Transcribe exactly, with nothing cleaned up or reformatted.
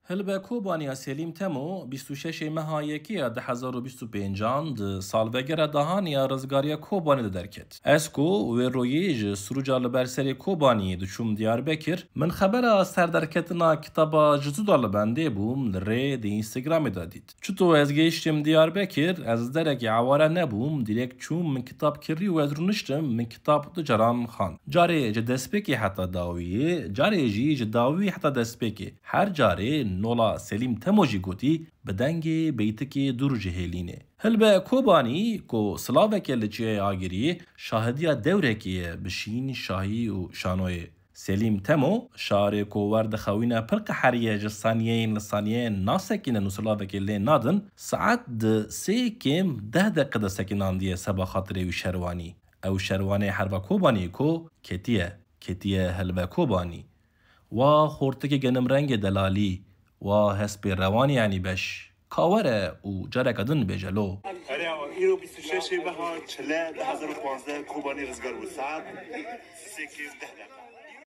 Hilbe Kobanî ya Selîm Temo bîst û şeş meha yekê ya du hezar û bîst û pêncan di salvegera dahanê ya rizgariya Kobanî de derket. Esko wê royê ji Sirûca li ber serê Kobanî diçûm Diyarbekir, min xebera serderketina kitaba ji Zuda li bendê bûm li rê di Instagramê de dît. Çito ez gehiştim Diyarbekir, ez derekî aware nebûm, direkt çûm min kitab kirî û ez rûniştim min kitab du caran xwend. Carê ji destpêkê heta dawiyê, carê jî ji dawiyê heta destpêkê. Her carê nola Selîm Temo jî gotî bi dengê beytikê dûr ji hêlînê. Hilbe Kobanî ku silaveke li çiyayê Agiriyê şahidiya dewrekê ye bi şîn, şahî û şanoyê. Selîm Temo, şarê ku wer dixewîne pir qeheriye ji saniyeyên li saniyeyên nasekînin û silavekê lê nadin, saet di sê kêm deh deqe de sekinandiye seba xatirê wî şerwanî. Ew şerwanê herva Kobanî ku ketiye, ketiye Hilbe Kobanî. Wa xortikê genim rengê delalî, wa hespê rewanî yanî beş. Ka were û careke din bêje lo. Erê awa, îro bîst û şeş meha çile du hezar û panzdeh Kobanî rizgar bû saet sê kêm deh deqe.